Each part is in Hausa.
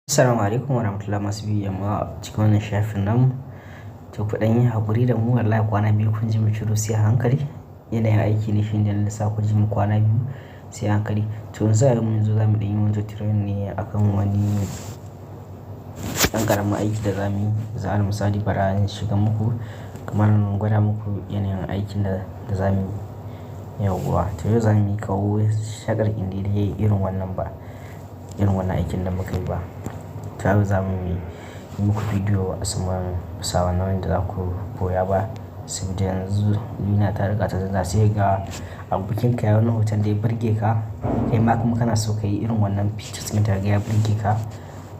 Assalamu alaikum warahmatullahi masu bibiyan mu a cikin wannan shafin namu. To, ku ɗan yi haƙuri da mu, wallahi kwana 2 kun ji mu shiru, sai a hankali. Yanayin aiki ne shine da sa ku ji mu kwana 2, sai a hankali. To, yanzu a yau mun zo za mu ɗan yi wani tutorial ne akan wani ɗan ƙaramin aiki da za mu yi. Za a misali bara in shiga muku kamar in gwada muku yanayin aikin da za mu yi. Yauwa, to yau za mu yi kawo shaƙar ƙindiri irin wannan ba, irin wannan aikin da muka yi ba. To yau za mu yi muku bidiyo a saman bisa wannan wanda za ku koya ba. Saboda yanzu duniya ta riga ta canza, sai ga abokinka ya wani hoton da ya burge ka, kai ma kuma kana so ka yi irin wannan pictures ɗin da ya burge ka,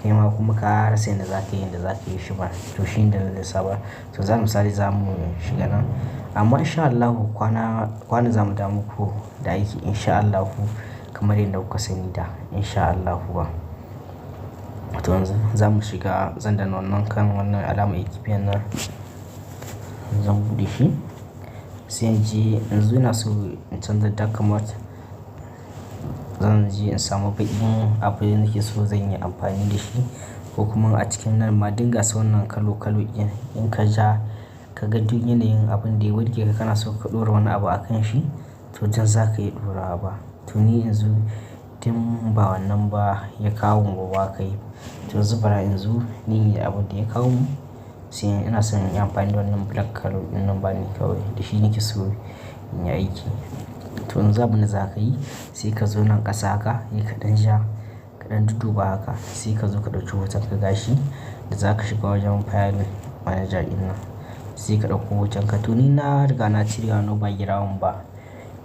kai ma kuma ka rasa yanda za ka yi, yanda za ka yi shi ba. To shine dalilin sa ba. To za misali za mu shiga nan. Amma in sha Allahu kwana, kwana za mu dawo muku da aiki in sha Allahu kamar yadda kuka sani da in sha Allahu ba. To yanzu za mu shiga, zan danna wannan kan wannan alamar kibiyan nan. Zan buɗe shi. Sai in je yanzu ina so in canza dark mode. Zan je in samu baƙin abu da nake so zan yi amfani da shi ko kuma a cikin nan ma dinga sa wannan kalo kalo ɗin in ka ja ka ga duk yanayin abun da ya burge ka, kana so ka ɗora wani abu a kan shi, to jan za ka iya ɗora ba. To ni yanzu tun ba wannan ba ya kawo mu ba ka yi. To yanzu bara yanzu ni abun da ya kawo mu, sai ina son in yi amfani da wannan black color ɗin nan bane kawai da shi nake so in yi aiki. To yanzu abin da za ka yi, sai ka zo nan ƙasa haka, sai ka ɗan ja, ka ɗan dudduba haka, sai ka zo ka ɗauki hoton ka gashi da za ka shiga wajen file manager ɗin nan. Sai ka ɗauko hoton ka. To ni na riga na cire wannan background ba.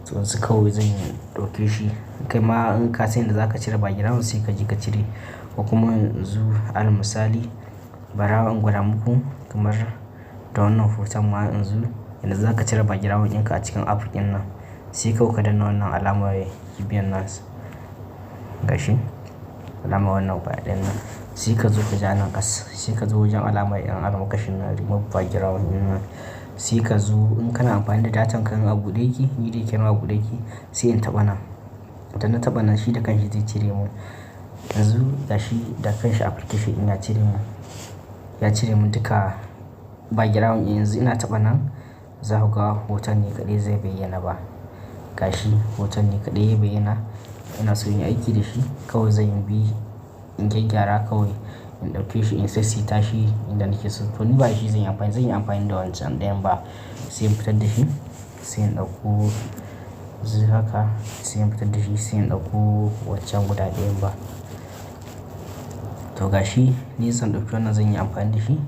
To yanzu kawai zan ɗauke shi. Kai ma in ka san yadda za ka cire background, sai ka je ka cire. Ko kuma yanzu alal misali bara in gwada muku kamar da wannan hoton ma yanzu yanda za ka cire background ɗinka a cikin app ɗin nan. Sai kawai ka danna wannan alamar kibiyan nan gashi, alamar wannan ƙwaya ɗayan nan. Sai ka zo ka ja nan ƙasa, sai ka zo wajen alamar yan almakashin nan, remove background ɗin nan. Sai ka zo in kana amfani da datan ka in a buɗe yake, ni da yake nawa a buɗe yake, sai in taɓa nan. Idan na taɓa nan, shi da kanshi zai cire mun. Yanzu gashi da kanshi application ɗin ya cire mun. Ya cire mun duka background. Yanzu ina taɓa nan, za ku ga hoton ne kaɗai zai bayyana ba. Gashi hoton ne kaɗai ya bayyana. Ina so in yi aiki da shi, kawai zan bi in gyaggyara kawai in ɗauke shi in saisaita shi inda nake so. To ni ba shi zan yi amfani, zan yi amfani da wancan ɗayan ba. Sai in fitar da shi, sai in ɗauko yanzu haka, sai in fitar da shi, sai in ɗauko wancan guda ɗayan ba. To gashi ni zan ɗauki wannan, zan yi amfani da shi.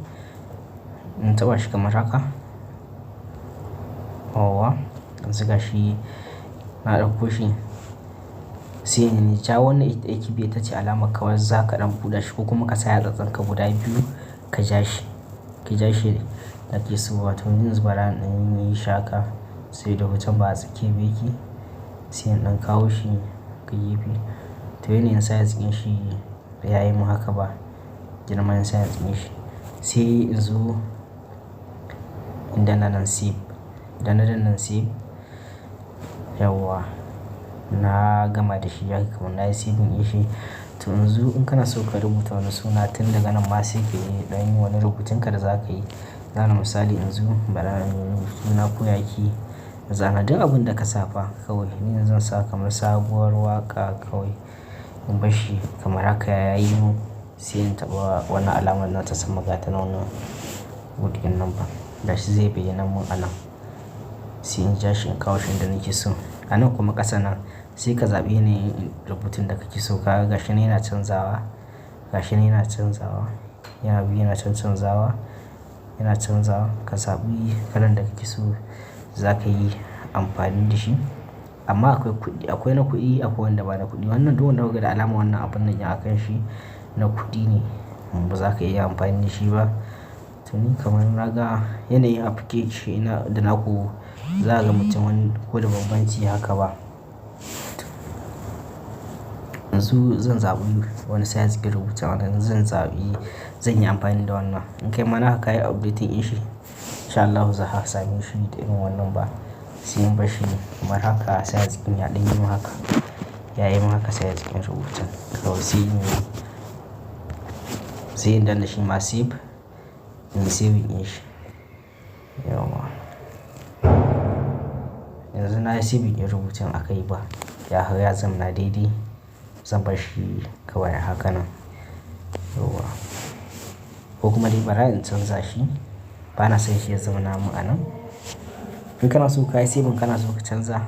In taɓa shi kamar haka. Yauwa, yanzu gashi na ɗauko shi. Sai in ja wannan kibiya, ita ce alamar kawai za ka ɗan buɗe shi ko kuma ka sa yatsatsanka guda biyu ka ja shi. Ka ja shi da ke so. Wato yanzu bara in yi shi haka sai da hoton ba a tsakiya ba yake. Sai in ɗan kawo shi gefe. To yanayin size ɗin shi ya yi mun haka ba, girman size ɗin shi. Sai in zo in danna nan save. Idan na danna save, yauwa, na gama da shi haka kamar na yi saving din shi. To yanzu in kana so ka rubuta wani suna tun daga nan ma, sai ka yi ɗan yi wani rubutun ka da za ka yi. Zana misali yanzu bara in yi suna ko yake. Zana duk abun da ka saba kawai. Ni yanzu zan sa kamar sabuwar waƙa kawai in bashi kamar haka ya yi mun, sai in taɓa wannan alamar nan ta sama, gata nan, wannan good ɗin nan ba. Gashi zai bayyana mun a nan. Sai in ja shi in kawo shi inda nake so. A nan kuma ƙasa nan sai ka zaɓi yanayin rubutun da kake so. Ka ga gashi nan yana canzawa, gashi nan yana canzawa, yana bi yana cancanzawa, yana canzawa. Ka zaɓi kalan da kake so za ka yi amfani da shi. Amma akwai kuɗi, akwai na kuɗi, akwai wanda ba na kuɗi. Wannan duk wanda kuka ga da alamar wannan abun nan a kan shi na kuɗi ne, ba za ka iya amfani da shi ba. To ni kamar na ga yanayin application da naku, za ka ga mutum wani ko da banbanci haka ba. Yanzu zan zaɓi wani size ɗin rubuta wannan zan zaɓi, zan yi amfani da wannan. In kai ma naka ka yi updating din shi, in sha Allahu za ka same shi da irin wannan ba. Sai in bashi kamar haka, size ɗin ya ɗan yi mun haka. Ya yi mun haka size ɗin rubutun. Kawai sai in yi. Sai in danna shi ma save, in yi saving din shi. Yauwa. Yanzu na yi saving ɗin rubutun a kai ba. Ya hau ya zamana daidai. Zan bar shi kawai a haka nan. Yauwa. Ko kuma dai bara in canza shi. Bana son shi ya zauna mun a nan. In kana so ka yi saving kana so ka canza,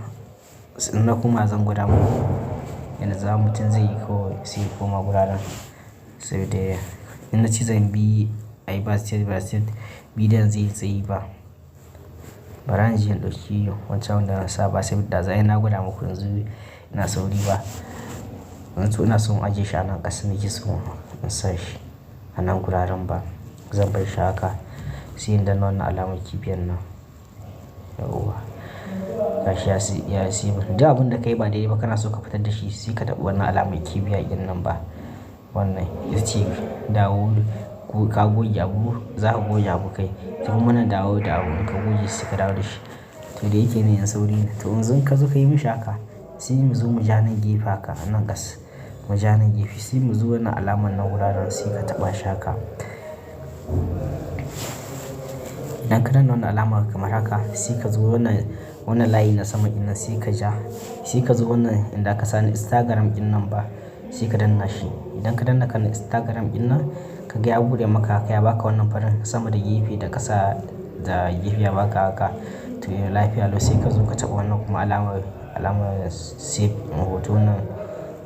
in na koma zan gwada muku yanda za mutum zai yi kawai sai ya koma guraren. Saboda in na ce zan bi ai ba step by step bidiyon zai yi tsayi ba. Bara in je in ɗauki wancan wanda na saba saboda ɗazu ai na gwada muku yanzu ina sauri ba. Yanzu ina so in ajiye shi a nan ƙasa nake so in sa shi a nan guraren ba. Zan bar shi haka sai in danna wannan alamar kibiyan nan. Yauwa. Gashi ya yi saving. Duk abun da ka yi ba daidai ba kana so ka fitar da shi sai ka taɓa wannan alamar kibiya ɗin nan ba. Wannan ita ce dawo ko ka goge abu, za ka goge abu kai. Sai kuma nan dawo da abu in ka goge sai ka dawo da shi. To da yake ni in sauri ne. To yanzu in ka zo ka yi mishi haka sai mu zo mu ja nan gefe haka a nan ƙasa. Mu ja nan gefe sai mu zo wannan alamar nan guraren sai ka taɓa shi haka. Idan ka danna wannan alamar kamar haka sai ka zo wannan layi na sama ɗin nan sai ka ja. Sai ka zo wannan inda aka sa Instagram ɗin nan ba sai ka danna shi. Idan ka danna kan Instagram ɗin nan ka ga ya buɗe maka haka ya baka wannan farin sama da gefe da ƙasa da gefe ya baka haka. To lafiya lau sai ka zo ka taɓa wannan kuma alamar save hoto nan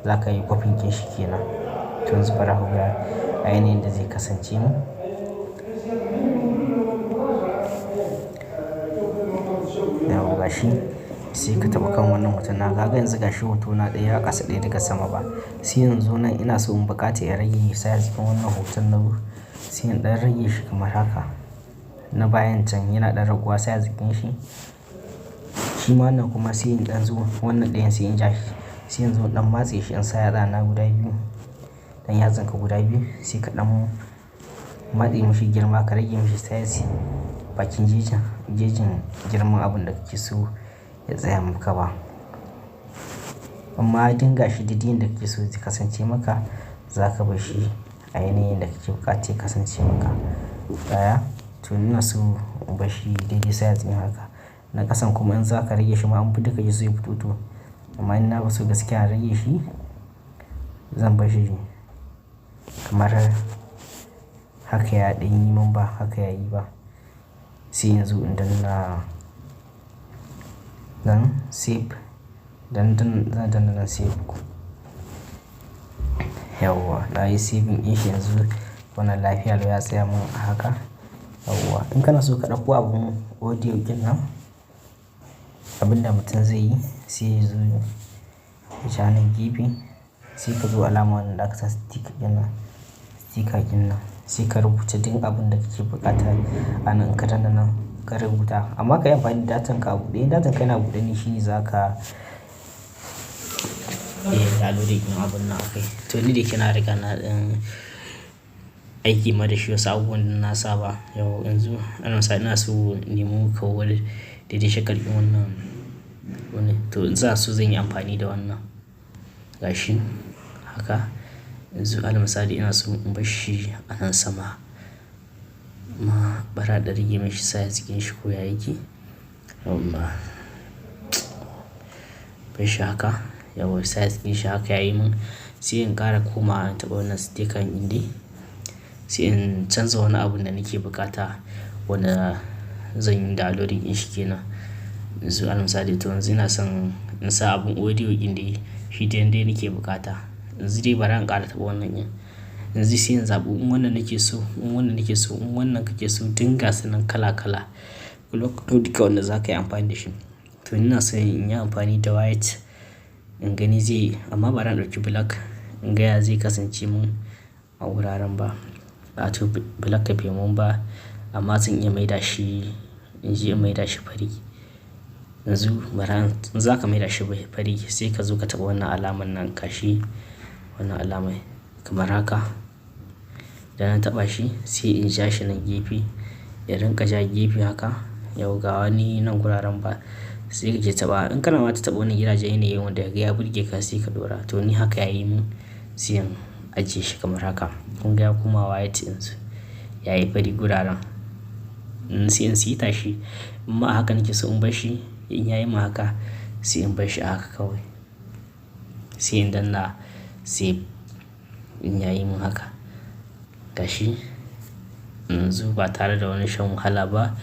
za ka yi copy ɗin shi ke nan. To yanzu bara ku ga a yanayin da zai kasance mu. Yauwa gashi sai ka taɓa kan wannan hoton nan. Kaga yanzu gashi hoto na ɗaya a ƙasa ɗaya daga sama ba. Sai yanzu nan ina so in buƙata in rage size ɗin wannan hoton nan sai in ɗan rage shi kamar haka. Na bayan can yana ɗan raguwa size ɗin shi. Shi ma wannan kuma sai in ɗan zo wannan ɗayan sai in ja shi. Sai in zo in ɗan matse shi in sa yatsa na guda biyu. Ɗan yatsanka guda biyu sai ka ɗan matse mashi girma ka rage mashi size bakin jejin girman abun da kake so ya tsaya maka ba. Amma dinga shi duk yanda kake so zai kasance maka za ka bar shi a yanayin da kake buƙata ya kasance maka. Ɗaya to ina so in bar shi daidai size ɗin haka. Na ƙasan kuma in za ka rage shi ma an fi duka yazo ya fito to. Amma in na fi so gaskiya in rage shi zan bar shi kamar haka ya ɗan yi mun ba haka ya yi ba. Sai yanzu in danna nan save dan zan danna nan save. Yauwa na yi saving din shi yanzu wannan lafiya lau ya tsaya mun a haka. Yauwa in kana so ka ɗauko abun audio ɗin nan abin da mutum zai yi sai ya zo ya ja nan gefe sai ka zo alamar wannan da aka sa sticker ɗin nan, sticker ɗin nan sai ka rubuta duk abun da kake buƙata a nan in ka danna nan ka rubuta. Amma ka yi amfani da datan ka a buɗe. In datan ka yana buɗe ne shine za ka iya downloading ɗin abun nan a kai. To ni da yake na riga na ɗan aiki ma da shi wasu abubuwan da na saba. Yauwa yanzu alal misali ina so in nemo kawai daidai shakal ɗin wannan wannan. To in za su zan yi amfani da wannan gashi haka. Yanzu alal misali ina so in bar shi a nan sama. Ma bara in ɗan rage mashi size ɗin shi ko ya yake. Yauwa. Bar shi haka. Yauwa size ɗin shi haka yayi mun. Sai in ƙara komawa in taɓa wannan sticker ɗin dai. Sai in canza wani abun da nake buƙata wanda zan yi downloading din shi ke nan. Yanzu alal misali to yanzu ina son in sa abun audio ɗin dai shi dai dai nake buƙata. Yanzu dai bara in ƙara taɓa wannan ɗin. Yanzu sai in zaɓi in wannan nake so, in wannan nake so, in wannan kake so duk gasu nan kala kala. Duka wanda za ka yi amfani da shi. To ina son in yi amfani da white in gani zai yi amma bara in ɗauki black in ga ya zai kasance mun a wuraren ba. A to black bai mun ba amma zan iya maida shi, in je in maida shi fari. Yanzu bara in za ka maida shi fari sai ka zo ka taɓa wannan alamar nan gashi wannan alamar kamar haka. Idan na taɓa shi sai in ja shi nan gefe, ya rinƙa ja gefe haka. Yau ga wani nan guraren ba sai ka ke taɓa. In kana ma ta taɓa wannan gidajen yanayin wanda ya burge ka sai ka ɗora. To ni haka yayi mun sai in ajiye shi kamar haka. Kun ga ya koma white yanzu. Yayi fari guraren. Sai in saita shi. Imma a haka nake so in bar shi in yayi min haka sai in bar shi a haka kawai. Sai in danna save in yayi mun haka. Gashi yanzu ba tare da wani shan wahala ba.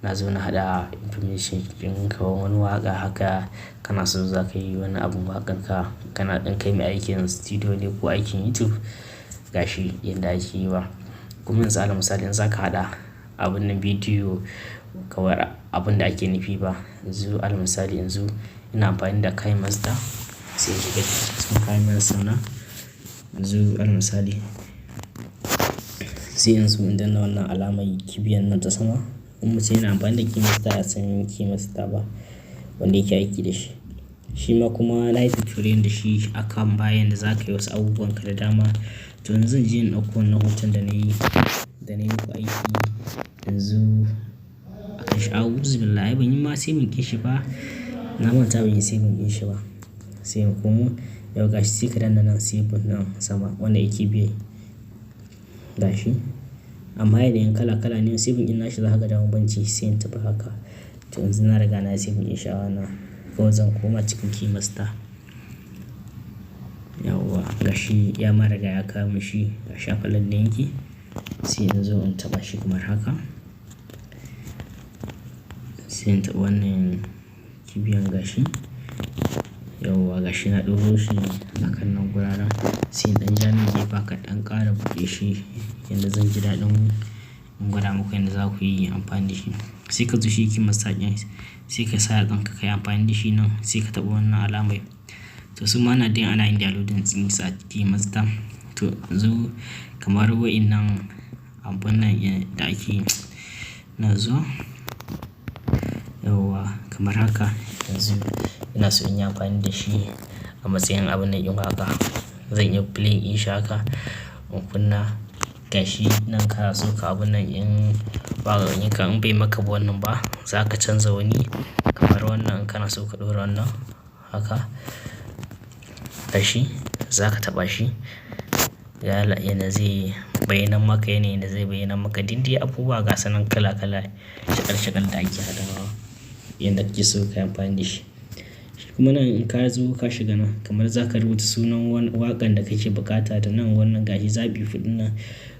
Na zo na haɗa information ɗin ka wani waƙa haka kana so za ka yi wani abun waƙan ka kana ɗin kai mai aikin studio ne ko aikin YouTube gashi yanda ake yi wa. Kuma yanzu alal misali in za ka haɗa abun nan bidiyo kawai abun da ake nufi ba. Yanzu alal misali yanzu ina amfani da KineMaster sai in shiga cikin KineMaster na. Yanzu alal misali sai yanzu in danna wannan alamar kibiyan nan ta sama. In mutum yana amfani da KineMaster ya san KineMaster ba wanda yake aiki da shi. Shi ma kuma na yi tutorial da shi akan bayan da za ka yi wasu abubuwan ka da dama. To yanzu zan je in ɗauko wannan hoton da na yi muku aiki yanzu akan shi. A'uzubillahi ai ban yi ma saving ɗin shi ba. Na manta ban yi saving ɗin shi ba. Sai in komo yau gashi sai ka danna nan save nan sama wannan kibiyan gashi. Amma yanayin kala kala ne saving ɗin nashi za ka ga da banbanci sai in tafi haka. To yanzu na riga na yi saving ɗin shi a wannan. Kawai zan koma cikin KineMaster. Yauwa gashi ya ma riga ya kawo mun shi gashi a falon da yake. Sai in zo in taɓa shi kamar haka. Sai in taɓa wannan kibiyan gashi. Yauwa gashi na ɗoro shi a kan nan guraren. Sai in ɗan ja nan gefe haka ɗan ƙara buɗe shi yanda zan ji daɗin in gwada muku yanda za ku yi amfani da shi. Sai ka zo shi KineMaster ɗin sai ka sa yatsan ka yi amfani da shi nan sai ka taɓa wannan alamai. To su ma ana dai ana yin downloading ɗin su a KineMaster. To yanzu kamar wa'innan abun nan da ake na zuwa. Yauwa kamar haka yanzu ina so in yi amfani da shi a matsayin abun nan ɗin waƙa. Zan iya play in shi haka in kunna gashi nan kana so ka abun nan in waƙan ka in bai maka wannan ba za ka canza wani kamar wannan in kana so ka ɗora wannan haka. Gashi za ka taɓa shi. Yanda zai bayyana maka yanayin da zai bayyana maka. Duk dai abubuwa gasu nan kala kala shakal shakal da ake haɗawa yanda kake so ka yi amfani da shi. Kuma nan in ka zo ka shiga nan kamar za ka rubuta sunan wani waƙan da kake buƙata da nan wannan gashi zaɓi huɗun nan.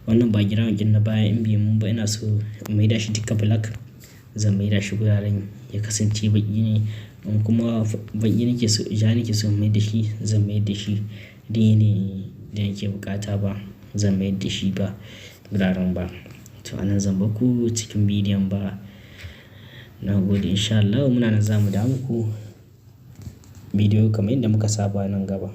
Wannan background ɗin na baya in bai mun ba ina so in maida shi duka black. Zan maida shi guraren ya kasance baƙi ne. In kuma baƙi nake so ja nake so in maida shi zan maida shi. Duk yanayin da nake buƙata ba zan mayar da shi ba guraren ba. To a nan zan bakku cikin bidiyon ba. Na gode in sha Allah muna nan za mu dawo muku bidiyo kamar yadda muka saba nan gaba.